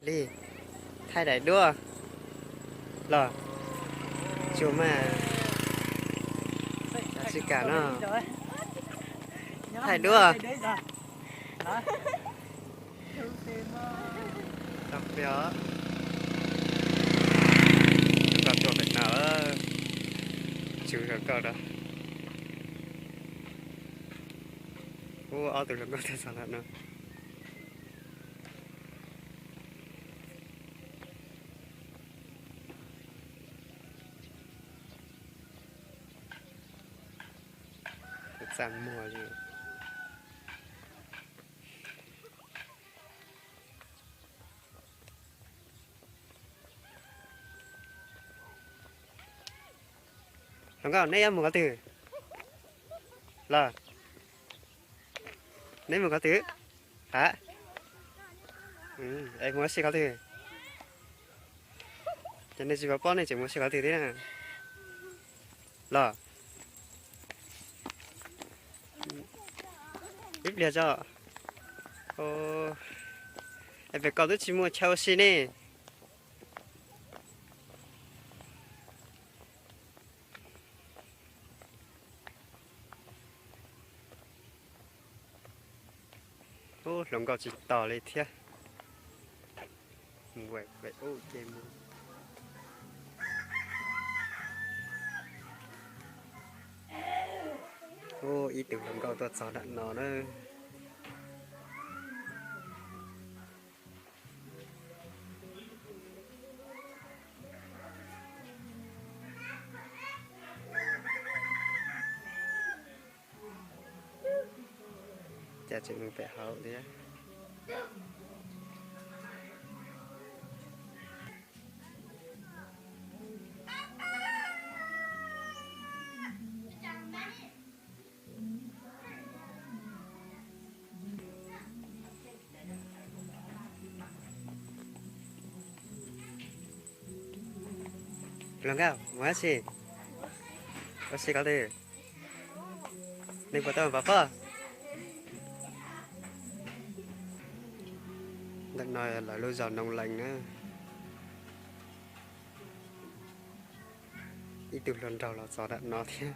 Li, thaij daim duab los. Tsuas mas, tsis kam no. Thaij duab. Tau pliag, hluas nkauj tuaj pem no, tswv hluas nkauj rau. Ub, ob tug hluas nkauj tuaj txog ntawm no. Txaj muag li. Hluas nkauj, neb yuav mus qhov twg los? Neb mus qhov twg? Hab, es mus ua si qhov twg? Ces nej tsis paub, nej tseem mus ua si qhov twg thiab na? Los, ib pliag tso. Es pem koj twb tsis muaj chaw ua si ne. Ub, hluas nkauj tsis tos li thiab. Mus pem ub ces mus. Ub, ib tug hluas nkauj tuaj txog nram no na. Cas tseem mus pem hauv thiab. Hluas nkauj, mus ua si, ua si qhov twg? Nws puas tau pov pob? Ntawm no lawv lub zos Noo Lees na. Ib tug hluas nraug los txog nram no thiab.